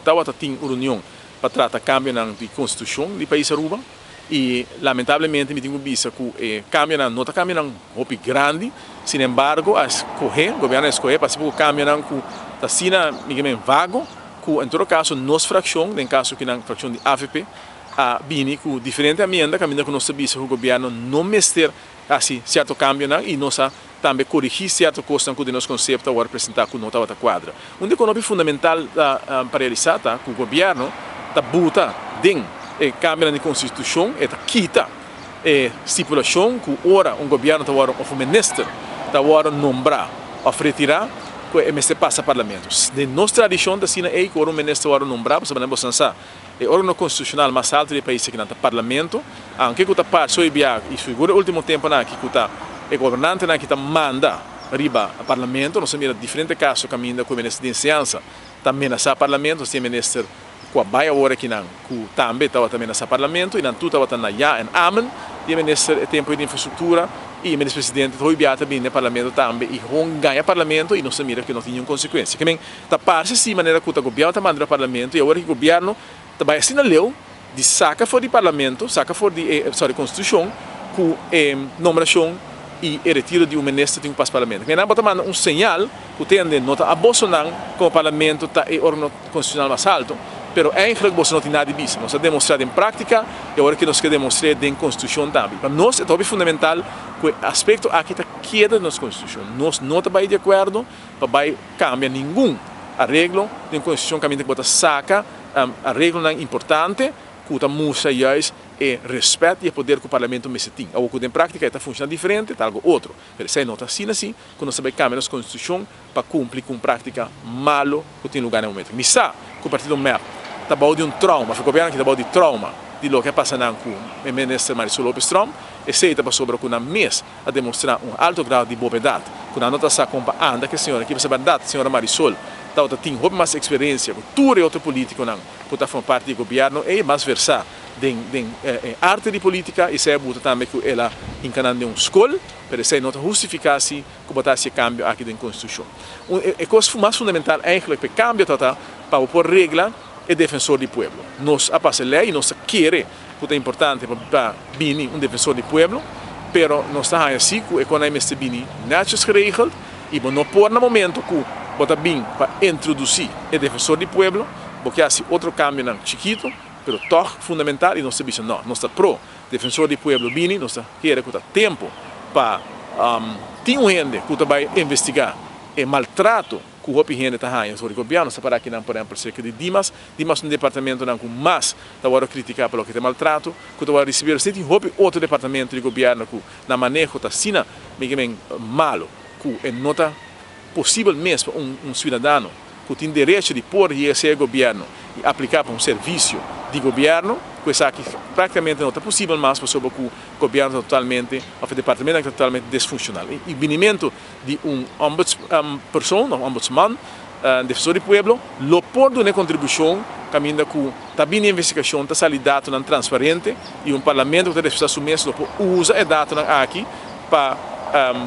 Tawata tin un reunion pa trata cambionan di constitucion di pais Aruba y lamentablemente mi tin cu bisa cu e cambionan no ta cambionan hopi grandi, sin embargo a escoge, gobierno a escoge pa haci poco cambionan cu ta asina mi ke men vago cu en todo caso nos fraccion, den caso kinan fraccion di avp, a bini cu diferente amienda caminda cu nos ta bisa cu gobierno no mester haci cierto cambionan y nos a tambe corigi cierto cosnan cu den nos concepto a worde presenta cu no tabata cuadra. Un di e conopi fundamental pa realisa ta cu gobierno ta buta den e cambionan di constitucion, e ta kita e stipulacion cu ora un gobierno ta worde of un minister ta worde nombra of retira cu e mester pasa parlamento. Den nos tradicion ta asina ey cu ora un minister worde nombra, pasobra nan boso nan sa E organo konstitushonal mas altu di e pais akinan ta Parlamento, aunke ku ta parse hoy bia i sigur e ultimo temponan aki ku ta e gobernantenan aki ta manda riba Parlamento. Nos a mira diferente kaso kaminda ku e minister di enseñansa ta menasá Parlamento, nos tin e minister ku a bai awor akinan ku tambe tabata menasá Parlamento i nan tur tabata na ja en amen di e minister e tempu ei di infrastruktura i e minister presidente hoy bia ta bini den Parlamento tambe i hon gaña Parlamento i nos a mira ku no tin niun konsekuensia. Ta parse si manera ku ta gobièrnu ta manda na parlamento i awor ki gobièrnu ta bai asina leu di saka for di parlamento, saka for di e sorry konstitushon ku e nombrashon i e retiro di un minister tin ku pasa parlamento. Nan bo ta manda un señal ku tende no ta abosonan komo parlamento ta e organo konstitushonal mas alto, pero eigenlijk boso no tin nada di bisa. Nos a demostrá den práktika i awor ki nos ke demostr'é den konstitushon tambe. Pa nos e ta hopi fundamental ku e aspekto aki ta keda den nos konstitushon. Nos no ta bai di akuerdo pa bai cambia ningun areglo den Constitucion caminda cu bo ta saca areglonan importante cu ta mustra juist e respet y e poder cu Parlamento mester tin. Awor cu den practica e ta funciona diferente ta algo otro, pero esey no ta asina si cu nos ta bay cambia nos Constitucion pa cumpli cu un practica malo cu tin lugar na e momento. Mi sa cu partido mep ta bao di un trauma, of e gobierno aki ta bao di trauma di loke a pasa nan cu e Minister Marisol Lopez Tromp, esey ta pasobra cu nan mes a demostrá un alto grado di bobedat, ku nan no ta sa kon pa anda ku e señora. Kiba sa bèrdat, señora Marisol tabata tin hopi mas eksperensia ku tur e otro polítikonan ku ta forma parti di e gobièrnu ei, mas versá den den e arte di polítika, i esei a buta tambe ku el a hinka nan den un skol, pero esei no ta hustifiká si ku bo ta hasi e kambio aki den konstitushon. Un e kos mas fundamental eigentlik pa e kambio tabata pa bo por regla e defensor di pueblo. Nos a pasa e lei i nos ta kere ku ta importante pa bini un defensor di pueblo, pero nos ta haña si ku e konai mester bini netjes geregeld i bo no por na momento ku bo ta bin pa introdusí e defensor di pueblo, bo ke hasi otro kambionan chikitu pero tòg fundamental i nos ta bisa no, nos ta pro defensor di pueblo bini, nos ta kere ku ta tempu pa tin un hende ku ta bai investigá e maltrato ku hopi hende ta haña sobre gobièrnu. Nos ta para akinan por ehèmpel serka di Dimas. Dimas ta un departamentonan ku mas ta wòrdu kritiká pa loke ta e maltrato ku ta wòrdu risibí. Pero si tin hopi otro departamento di gobièrnu ku nan maneho ta asina mi ke men malu ku e no ta posibel mes pa un un siudadano ku tin derecho di por yega serka e gobièrnu i apliká pa un servisio di gobièrnu ku esaki práktikamente no ta posibel mas pasobra ku gobièrnu ta totalmente òf e departamentonan ta totalmente desfunshonal. I binimentu di un ombudspersoon of ombudsman, defensor di pueblo, lo por duna e kontribushon kaminda ku ta bini investigashon, ta sali datonan transparente i un parlamento ku ta respetá su mes lo por usa e datonan aki pa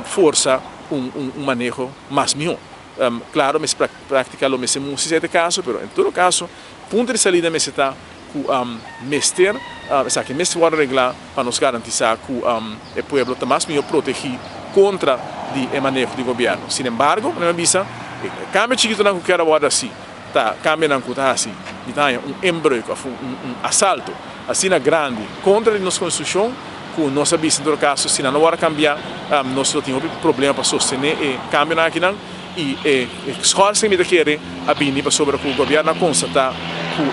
forsa un maneho mas mihó. Klaro mester praktika lo mester musi si e ta e kaso, pero en todo kaso punto di salida mester ta ku mester esaki mester wòrdu reglá pa nos garantisá ku e pueblo ta mas mihó protegí kontra di e maneho di gobièrnu. Sin embargo, mi a bisa, e kambio chikitonan ku kier a wòrdu hasi ta kambionan ku ta hasi di ta haña un inbreuk òf un asalto asina grandi kontra di nos konstitushon ku nos a bisa en todo kaso si nan no wòrdu kambiá nos lo tin hopi problema pa sostené e kambionan akinan. I e schorsing mi ta kere a bini pasobra ku gobièrnu a konstatá ku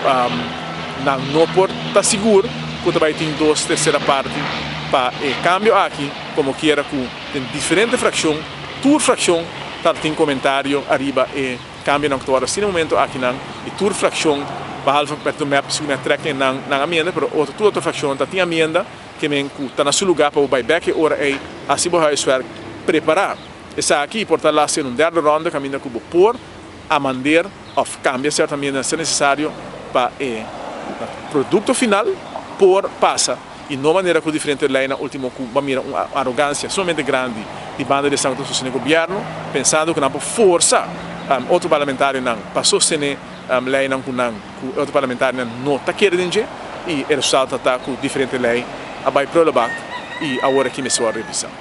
nan no por ta sigur ku ta bai tin dos tersera parti pa e kambio aki, komo kiera ku den diferente frakshon, tur frakshon ta tin komentario ariba e kambionan ku ta wòrdu hasi na e momento akinan i tur frakshon behalve Partido mep sigur mi a trèk nan nan amienda pero otro tur otro frakshon ta tin amienda ke men ku ta na su lugá pa bo bai bèk e ora ei hasi bo huiswerk prepará. Esaki por ta laster un derde ronda caminda cu bo por amander of cambia cierto amiendanan si ta necesario pa e producto final por pasa y no manera cu diferente leynan ultimo cu bo a mira un arogancia sumamente grandi di banda di esnan cu ta sostene gobierno pensando cu nan por forsa otro parlamentarionan pa sostene. Leynan cu nan cu otro parlamentarionan no ta kere den dje y e resultado ta cu diferente ley a bay prullenbak y awor aki mester revisa.